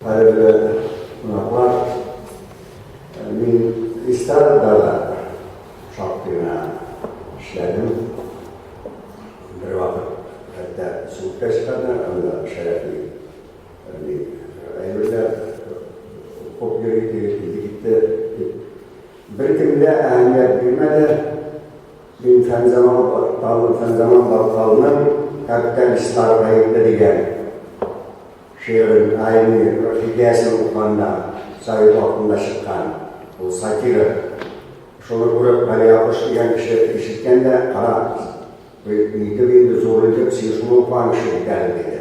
Хәерле кунаклар. Мин эстрадада да шактый гына эшләдем. Бервакыт хәтта судка чыгарды, анда шәрәфи әйберләр укып йөри, килде китте дип. Беркем дә әһәмият бирмәде. Мин Фәнзаман Фәнзаман Батталның Капиталистлар гаепле дигән шигырен, ягъни хикәясен укыганда, совет вакытында чыккан ул сатира. Шуны күреп, Гали Акыш дигән кеше ишеткән дә, кара, нитеп инде зур итеп син шуны укыган кеше бит әле, диде.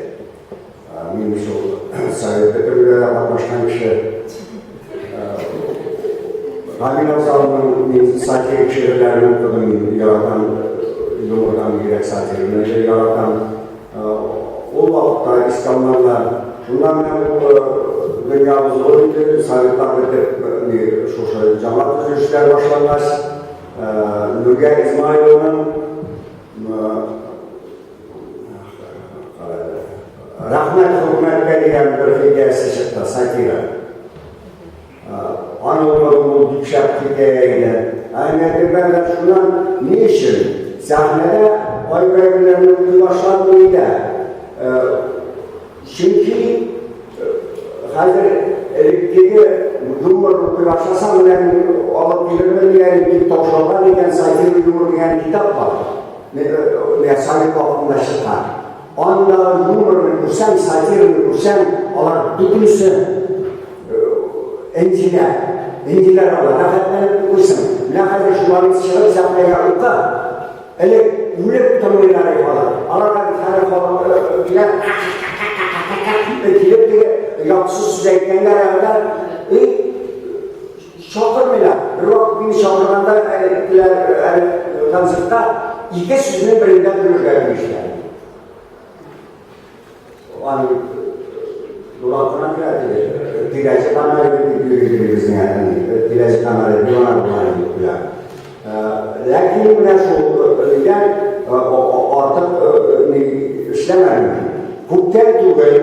Мин шул совет бетерүдә дә катнашкан кеше. Гамил Афзалның мин сатирик шигырьләрен укыдым, мин яратам, юмордан бигрәк сатираны яратам. Ул вакытта искә алынганнар. Шуннан менә бу дөнья бозылып инде, советлар бетеп, шушы яңа төзелешләр башлангач, Нурия Измайлованың Рәхмәт хөкүмәткә дигән бер хикәясе чыкты, сатира. Аны укыдым, ул бик шәп хикәя иде. Ә менә тегеләр шуннан ни өчен сәхнәдә кайбер әйберләрне укый башладым инде. Чөнки хәзер элеккеге юмор укый башласам, менә мин алып килермен дигән, бик таушалган икән сатира юмор дигән китап бар. Менә совет вакытында чыккан. Андагы юморны күрсәң, сатираны күрсәң, алар бөтенесе энҗиләр. Энҗиләр алар, рәхәтләнеп укыйсың. Менә хәзер шуларны чыгып сәхнәгә укы. Элек үлеп тормыйлар иде алар. Аларга бит хәзер халык килә, килеп теге яксыз сүз әйткәнгә рәхәтләр, чакырмыйлар. Бервакыт мине чакырганда әйттеләр, әле концертта ике сүзнең берендә көлергә тиешләр. Аның дулатына керә теге Тирәҗе Камәре дип йөри иде безнең әни. Тирәҗе Камәре дивана булган дип көлә. Ләкин менә шул нидән артык эшләмәдем. Күптән түгел,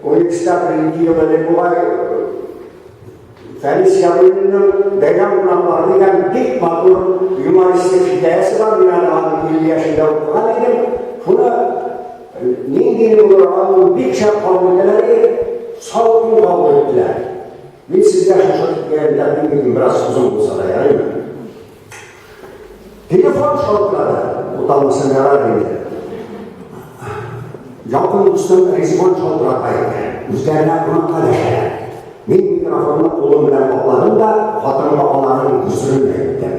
университет бер ике ел элек бугай, Фәнис Яруллинның Бәйрәм кунаклары дигән бик матур юмористик хикәясе бар. Мин аны аның 50 яшендә укыган идем. Шуны нинди булыр, аны бик шәп кабул итәләр иде, салкын кабул иттеләр. Мин сезгә шушы хикәяне тәкъдим итим, бераз озын булса да, ярыймы? Телефон шалтырады. Буталмасам ярар инде. Якын дустым Ризван шалтырата икән. Үзләренә кунакка дәшәләр. Мин микрофонны кулым белән капладым да, хатынга аларның гозерен әйттем.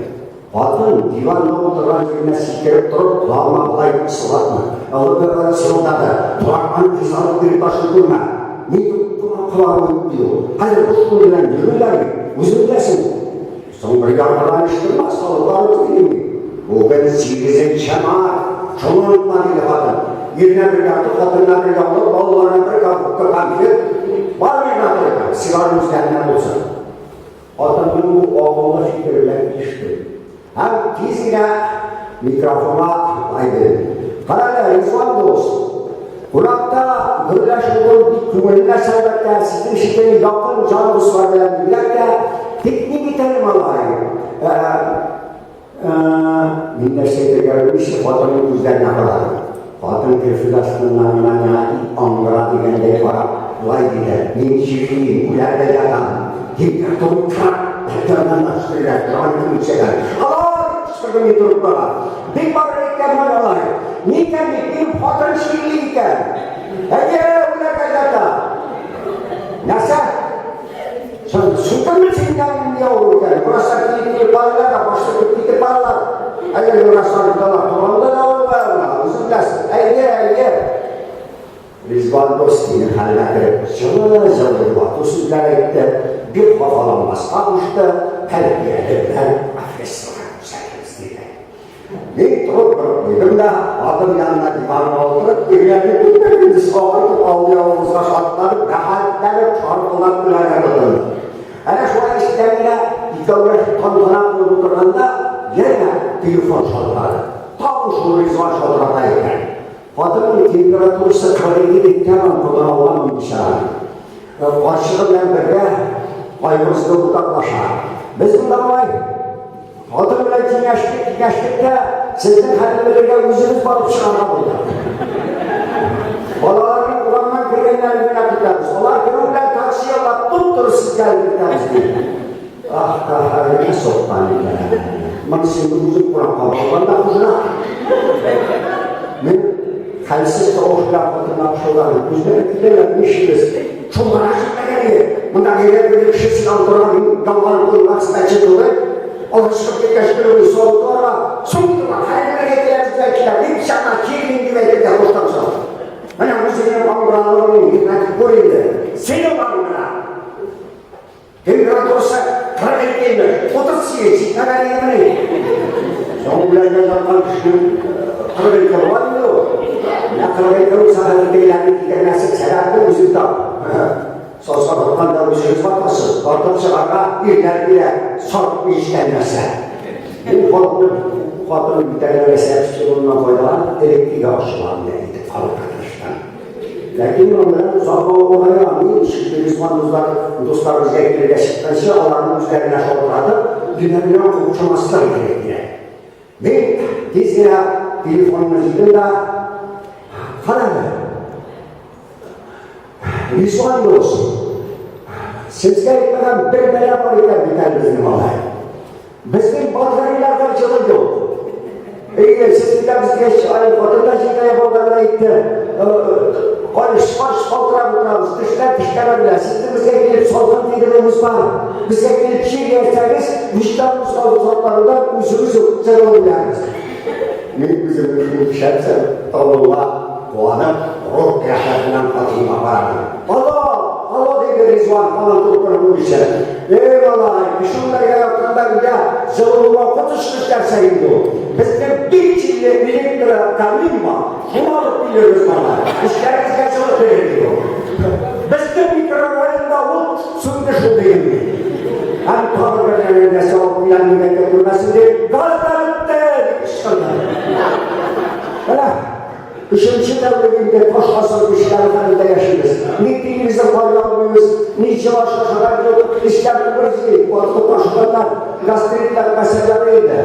Хатын диванда утырган җиренә сикереп торып, колагыма болай пысылдатмы. Пысылдады. Колагын кызарып биреп ташлый күрмә. Ни кунак колагы үтми ул. Хәзер буш кул белән йөрмиләр бит. Үзең беләсең. Соң бер яртыдан эш тормас, халыклар үзе дими. Бүген сигезенче март, шуны онытма, диде хатын. Иренә бер ярты, хатынына бер яулык, балаларына бер коробка конфет. Бар миңа только, сигарым үзләренә булсын. Хатынның бу акыллы фикере белән килештем. Һәм тиз генә микрофонга болай дидем. Карале, Ризван дус, кунакта гөрләшеп утыру бик күңелле нәрсә, әлбәттә, сезнең шикелле якын җан дуслар белән бигрәк тә. Тик ни бит әле, малай, мин нәрсә әйтергә белмичә, хатынның күзләренә карадым. Хатын керфек астыннан гына миңа ит аңгыра дигәндәй карап, болай диде, Мин чирлим, үләргә ятам. Температурам 40, дәфтәреннән өстергә, торган көн Алай! дип кычкырдым мин трубкага. Бик барыр икәнмен алай. Ни икән бит, минем хатын чирли икән. Әйе, үләргә ята. Нәрсә? Сукырмы син нинди авыру икән? Врачлар килеп килеп карыйлар да, баш селкеп китеп баралар. Әгәр врачлар тоталар, торганда да авырулар була, үзең беләсең. Әйе, әйе. Ризван дус минем хәлемә кереп, җылы-җылы юату сүзләр әйтте, бик хафаланмаска кушты, бәлки әле берәр профессорга күрсәтербез, диде. Мин торып бер куйдым да, хатын янына диванга утырып, ирләрне көндә-көндез акыртып авыл авылыбызга шатланып, рәхәтләнеп, шаркылдап көләргә тотындым. Әнә шулай эчтән генә икәүләшеп тантана кылып утырганда, янә телефон шалтырады. Тагын шул Ризван шалтырата икән. Хатынның температурасы 42 дип тәмам котыра алган бичара. Карчыгы белән бергә кайгыбызны уртаклаша. Без монда болай хатын белән киңәштек, киңәштек тә, сезнең хәлне белергә үзебез барып чыгарга булдык. Балаларның урамнан кергәннәрен генә көтәбез. Алар керү белән такси яллап туп-туры сезгә элдертәбез, ди. Ах, каһәренә суккан икән. Монысы инде үзем кунакка барганда хужрак. Мин хәлсез тавыш белән хатынга пышылдадым. Күзләре киләләр, нишлибез? Шул гына җитмәгән иде. Монда гайрәт бер кеше сиңа утырган мин ялган куелган стачы түгел. Алар чыгып киткәч, бер үзе салдылар, суктылар, хәлләргә киләбез дә килә. Мин пычакка килмим дип әйтергә куштым соң. Менә үзеңнең аңгыралыгыңның хикмәтен күр инде. Син ул аңгыра. Температурасы 42 иде, 38 җитмәгән идемени? Соң үләргә яткан кешенең 42 була инде ул. Менә 42 булса да тегеләрне китермәсе сәбәпне үзең тап. Сазга батканда үзегез батасыз. Тартып чыгарга ирләр килә, сарып мичтән нәрсә. Мин халыкны хатын бүтәннәргә сәбәпче булуыннан файдаланып, элеккеге ачуларымны әйтеп калырга тырыштым. Ләкин моның белән озак булырга ярамый, чөнки Ризван дуслар, дуслар безгә килергә чыкканчы, аларның үзләренә шалтыратып, өйләреннән куып чыкмаслар кирәк иде. Мин тиз генә телефонны җыйдым да, кара әле, Ризван дус, сезгә әйтмәгән бер бәла бар икән бит әле безнең алай. Безнең батареяларда җылы юк. Әйе, сез киләбез дигәч, ай, хатын да җитә булганын әйтте. Карыш, карыш калтырап утырабыз, тешләр тешләр белә. Сезнең безгә килеп салкын тидерүегез бар. Безгә килеп чир йөрсәгез, вөҗдан кузгалу үзебез үк җылы үләрбез. Мин үземне шул шәхсән табуга куанып, горур кыяфәтеннән хатыныма карадым. Алло, алло, диде Ризван, һаман трубканы куймыйча. Эй, малай, кеше үләргә ятканда өйдә җылылуга коточкыч нәрсә инде ул. Безнең бик җилле электрокамин бар, шуны алып килербез малай. Эчләрегезгә җылы керер, ди ул. Безнең микрорайонда ут сүнде шул дигән мин. Һәм тагы бер нәрсә алып киләм дип әйтә күрмәсен дип, газ да бетте, дип кычкырды. Менә өченче тәүлек инде таш гасыр кешеләре хәлендә яшибез. Ни телевизор карый алмыйбыз, ни җылы ашарга юк, эшләп бер вакыты ташкыннар, гастритлар мәсьәләләре иде.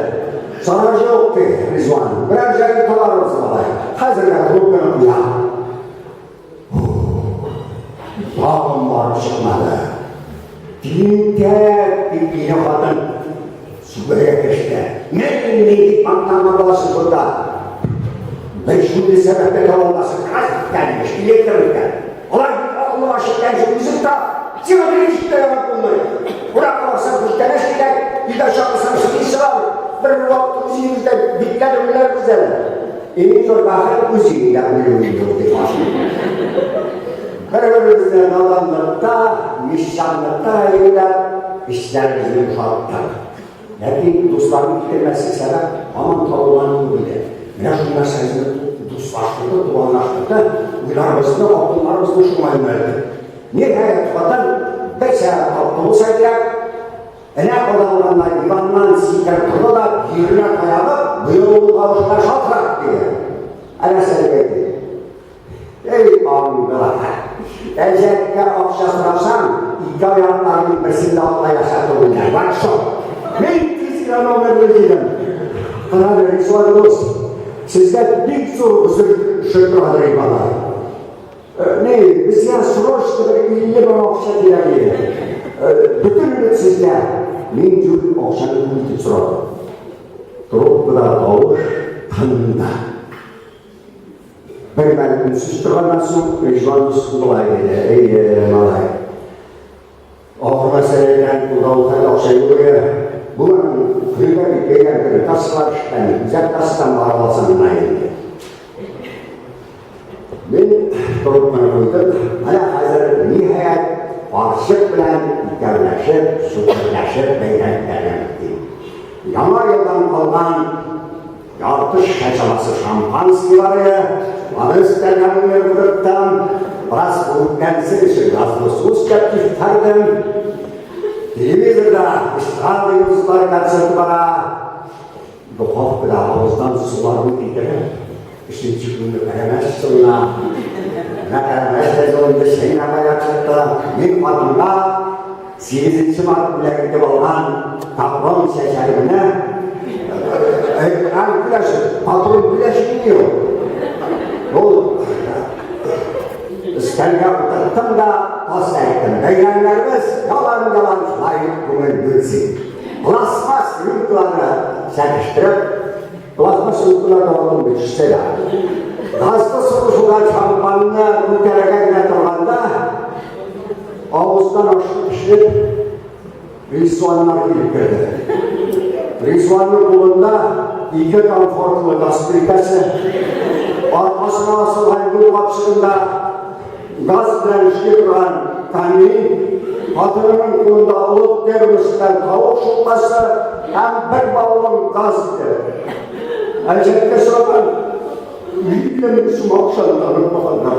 Зарар юк, ди Ризван. Берәр җаен табарбыз, малай. Хәзергә трубканы куя. Тагын барып чыкмады. Тинтәк, дип мине хатын сүгәргә кереште. Мен нинди мактанма баласы монда. Бер шундый сәбәпкә таба алмасын. Газ беткән, имеш, электр беткән. Алар бит акыллы баш иткән өчен үзең тап. Сиңа берничек тә ярап булмый. Кунакка барсаң, күчтәнәч кирәк, өйдә чакырсаң, чыгып чыгар. Бер вакыт үз өебездә бикләнеп үләрбез әле. Иң зур бәхет үз өеңдә үлү инде ул, ди Гашыйк. Бер-беребезне наданлыкта, мещанлыкта гаепләп, эчләребезне бушаттык. Ләкин дусларны китермәслек сәбәп һаман табылган юк иде. Менә шул нәрсә безне дуслаштырды, туганлаштырды, уйларыбызны, акылларыбызны шуңа юнәлтте. Ниһаять, хатын бер сәбәп тапты булса кирәк, Энә кадалгандай диваннан сикереп торды да, бөеренә таянып, быел ул тавышка шалтырат, диде. Ә нәрсә дип әйтим? Эй, аңгыра! Әҗәткә акча сорасаң, ике аякларының берсен дә атлаячак түгелләр. Вәт шул. Мин тиз генә номерны җыйдым. Кара, Ризуан дус, сезгә бик зур гозер шылтырадыр, балай. Ни, безгә срочно бер 50 мең акча кирәк иде. Бөтен өмет сездә. Мин юк акчаны күп итеп сорадым. Трубкада тавыш тынды. Бер мәл өнсез торганнан соң, Ризван дус болай диде. Әйе, малай. Ахыр мәсьәлә икән, кулда ул хәл акча юк иде. Бүген көнгә бит бәйрәм көне, кассалар эшләми. Үзәк кассадан барып алсаң гына инде. Мин трубканы куйдым. Менә хәзер, ниһаять, карчык белән икәүләшеп, сүтерләшеп бәйрәм итәргә мөмкин. Яңа елдан калган ярты шешә чамасы шампанский бар иде. Аны өстәлгә куеп утырттым. Бераз күрекләнсен өчен газлы су өстәп киптердем. Телевизорда эстрада йолдызлары концерты бара. Духовкада авыздан суларны китереп, Өченче көнне пәрәмәч суына. Менә пәрәмәч тә җылынды, чәй дә кайнап чыкты. Мин хатынга сигезенче март бүләк итеп алган капрон чәчәгемне Әй, күләш, патрон күләш ни ул? Ул өстәлгә утырттым да тас әйттем. Бәйрәмнәребез ялан-ялан шулай күңел бүлсен. Пластмасс рюмкаларны чәкештереп, Пластмасс рюмкалар да алдым бит, эчсә дә. Газлы сугышудан шампанны күтәрергә генә торганда, авыздан ашып эчеп, Ризваннар килеп керде. Ризванның кулында ике комфортлы газ плитәсе, аркасына асылган юл капчыгында газ белән эшли торган камин, хатынының кулында олы термос белән тавык шулпасы һәм бер баллон газ иде. Әҗәткә сораган 50 мең сум акчаны танытмаганнар.